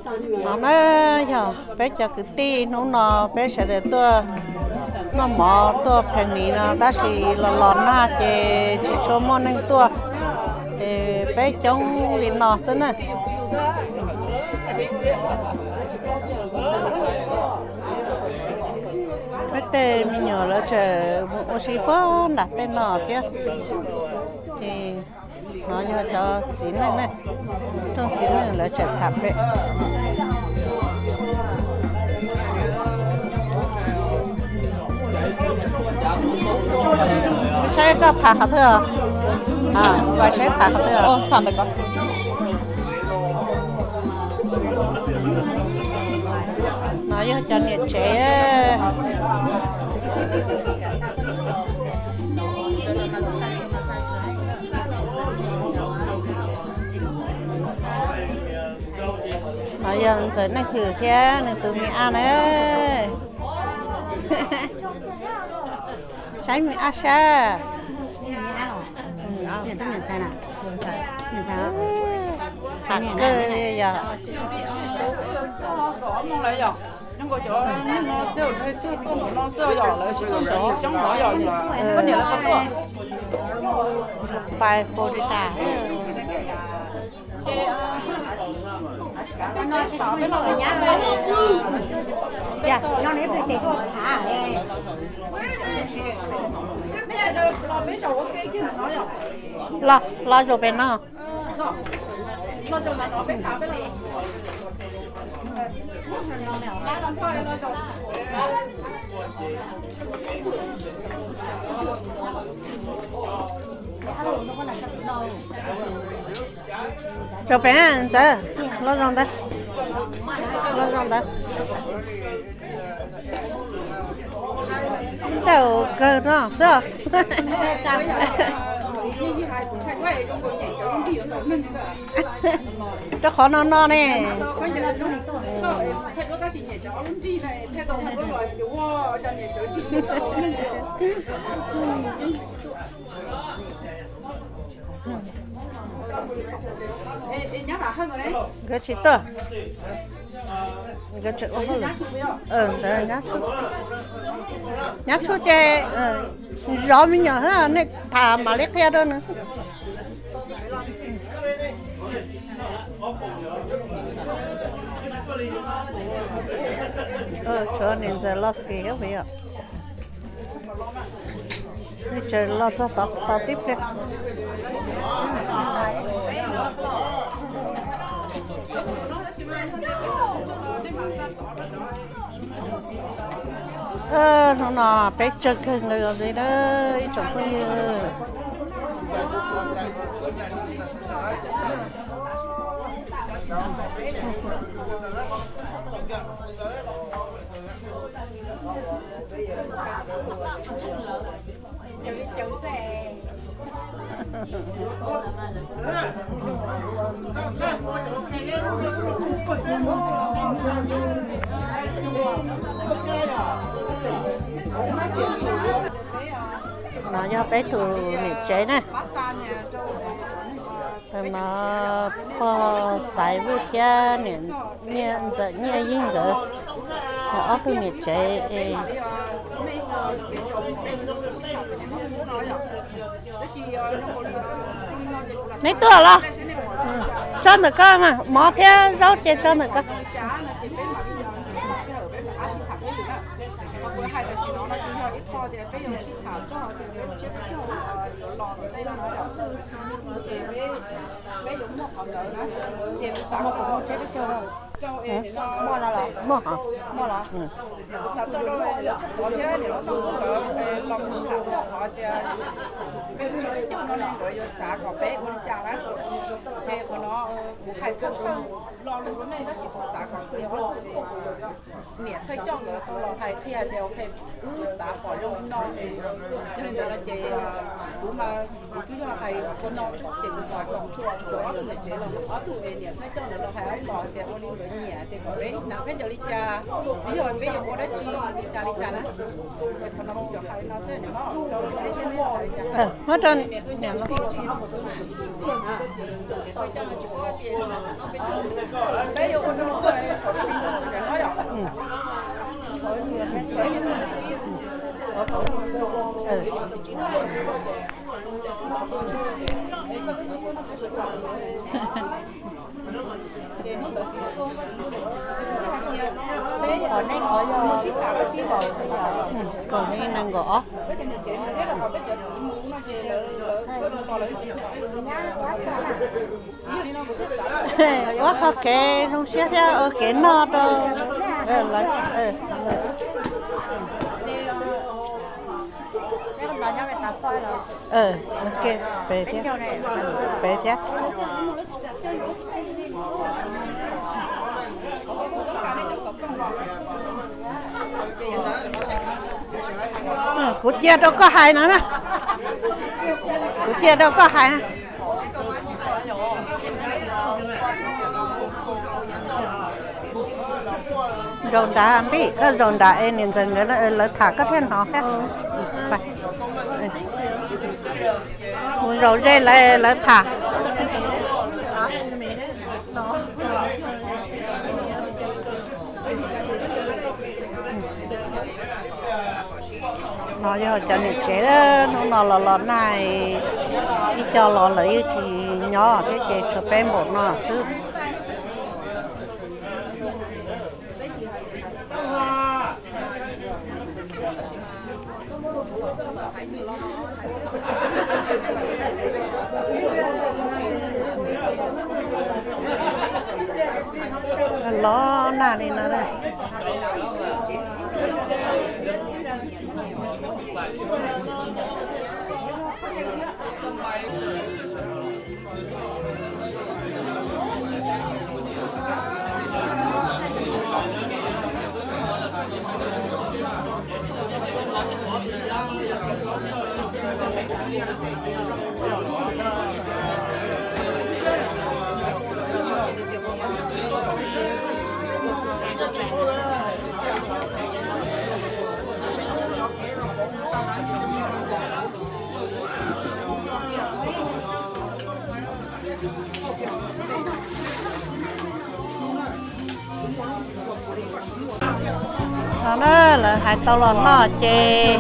No na yog peb cov kwv tij hnub no peb sawv daws tuaj noj mov tuaj phees nis no tab sis los los nag ces tsis tshua muaj neeg tuaj, ces peb coob li no xwb na. Peb tej me nyuam lawv tseem mus ua si puag nram tej no thiab. Ces no yog cov txiv neej ne, rooj txiv neej lawv tseem tham pem. Saib koj tham qhov twg os? Saib tham qhov twg os? No yog cov niam tsev. No yog ntxawm Neej Hwm thiab nws tus me ab na. Saib me ab sab. Tham kawg li yog. Pais Florida. Los, los zaum pem no. Zaum pem ntxawm, los zaum ntawd, los zaum ntawd. Ntau kawg no xwb. Rau qhov no no ne. Nkawd tsis tuaj. Nkawd tseem ua hauj lwm. Ntawd nyab tshuaj. Nyab tshuaj ces zov me nyuam xwb, nej tham mam li qhia rau nws. Tshuav niam ntxawm los txhis thiab puas yog? Tseem los txog tod tib pliag. Hnub no peb tsawg kawg nkaus li na ib tsoom phooj ywg. No yog peb tus niam tsev na. Ntawm no pog Xaiv Vwj thiab niam Ntxawm Nyiaj Yeej nkawd, ob tug niam tsev. Neb tuaj los? Tso ntawm ko mas, mov thiab zaub ces tso ntawm ko. Muaj no los? Muaj hov. Muaj los? Xav tso rau lawv txoj qhov thiab niam hlob Tooj nkawd los mus tham txoj qhov tias peb ua peb caug no ne, nkawd yuav xav kom peb ua li cas na. Ces qhov no kuv hais thawj thawj lo lus rau nej tab sis kuv xav kom qhia ob tug niam thawj coj nkawd tau los hais qhia tias wb xav pom zoo li no. Yog li ntawd no ces kuv mas kuv twb yog hais ua no xwb ces kuv xav kom ob tug niam tsev los ob tug es niam thawj coj nkawd los hais los tias ua li nkawd nyiam tias kom peb hnav khaub ncaws li cas, yog peb yuav ua dab tsi li cas li cas na. Qhov no kuv cov hais no xwb. Muab rau niam no. Peb yuav ua no Kaum ib nees nkaum ob. Ua qhov kev zoo siab thiab ua kev noj rau lawv. Pem thiab, pem thiab. Kuv cia rau koj hais no na. Kuv cia rau koj hais. Zaum nrad Npij, koj zaum nrad es niam ntxawm nkawd lawv tham koj thiaj hnov thiab. Mus zaum ze lawv, lawv tham. No yog cov niam tsev, hnub no los los nag, ib co los lawv yeej tsis nyob thiab ces tshuav peb npaum no xwb. Los nag li no. No na, lawv hais tau los noj ces.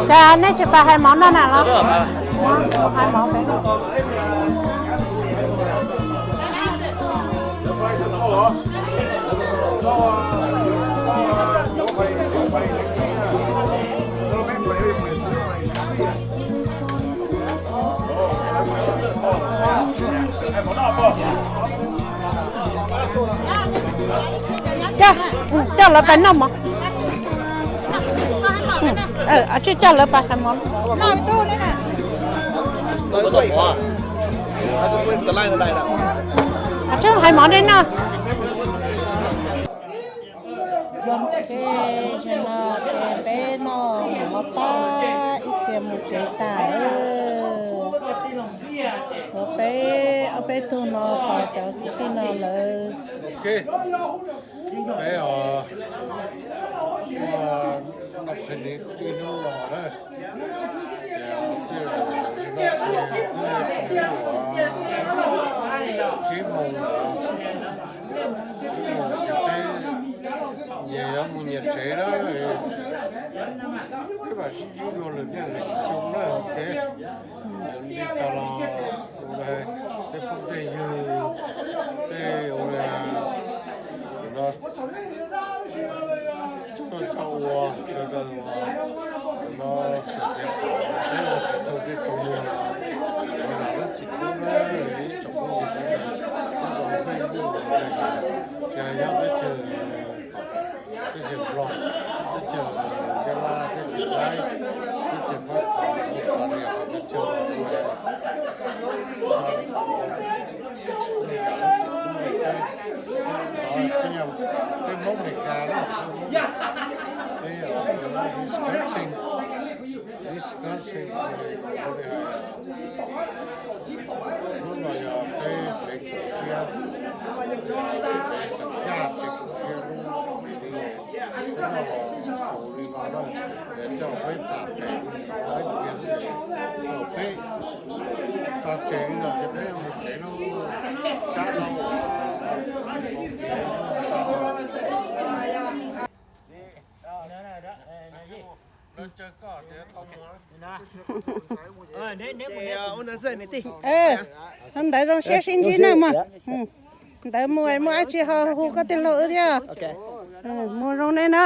Cas nej tsis pas hais mov no na los? Hais mov pem. Coj, coj lawv pais noj mov. Coj lawv pais hais mov. Hais mov dej noj. Ces zaum no ces peb noj mov tag ib txhia mus tsev tas. Ua peb ob peb tug no tos cov kwv tij no lawm. Peb os, ua noj phem li ib hnub no na. Ces twb, twb tau uas tsib moos, tsib moos ces peb nyias yuav mus nyias tsev na. Peb mam sib ntsib dua lwm niaj lwm xyoo na, ok. Li cas los ua li tej phooj tej ywg, tej ua li no, txhua txhua ua sawv daws uas no txawm tias peb ua tsis tau tej tsoom muag los thov zam lub txim pub na ib tsoom phooj ywg sawv daws, peb ua Facebook los tsis hais nyob teb chaws, teb chaws Nplog, teb chaws Nyab Laj, teb chaws Thaib, teb chaws Fab Kis, Australia, teb chaws Wisconsin, Wisconsin, Wisconsin, hnub no yog peb tsev kaum tshiab, tsev kaum tshiab lub, hnub no los xaus li no na, coj peb tham pem li no, peb Ntawd zoo siab sib ntsib nawb mog. Ntawd mus muaj dab tsi ho hu koj tij laug wb thiab. Mus zoo nej na.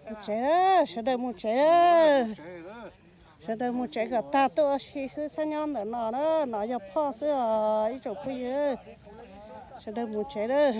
Mus tsev, sawv daws mus tsev. Sawv daws mus tsev kom tag tuaj ua si xwb, txhob nyob ntawm no na, no yog phoj xwb os ib tsoom phooj ywg. Sawv daws mus tsev lawm.